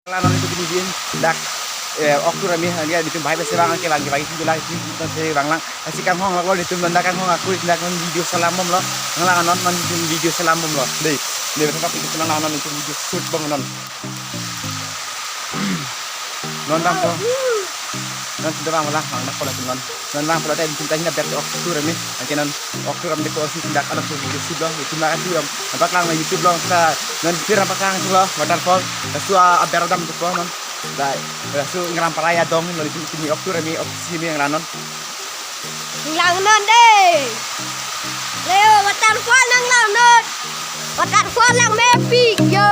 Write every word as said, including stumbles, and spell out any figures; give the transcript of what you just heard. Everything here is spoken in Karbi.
Langnon nelitum pini din dak, eh, ok tour ami hangke nelitum bhai bese bang ke bang ke bang itu lah itu nelitum se bang lang. Asi kanghong lo nelitum nonda kanghong aku dak non video selam bomlo. Nang langnon non nelitum video selam bomlo. Dei, dei betul tapi nelitum langnon nelitum video shoot bomnon. Non bang ko. Non sudah bang lah, bang nak ko lagi non. Non bang ko lagi nelitum tadi nak biar ok tour ami. Hangke non ok tour ami ko si tindak ada ko video shoot lo. Nelitum lagi tu yang nampak lang YouTube lo sa. Non pir nampak lang tu lo waterfall. Laso aber dam tu ko non. Dai, laso Ingram Parai adong lo nelitum pini ok tour ami ok si ami yang langnon. Langnon dei. Leo waterfall nang langnon. Waterfall langmepik yo.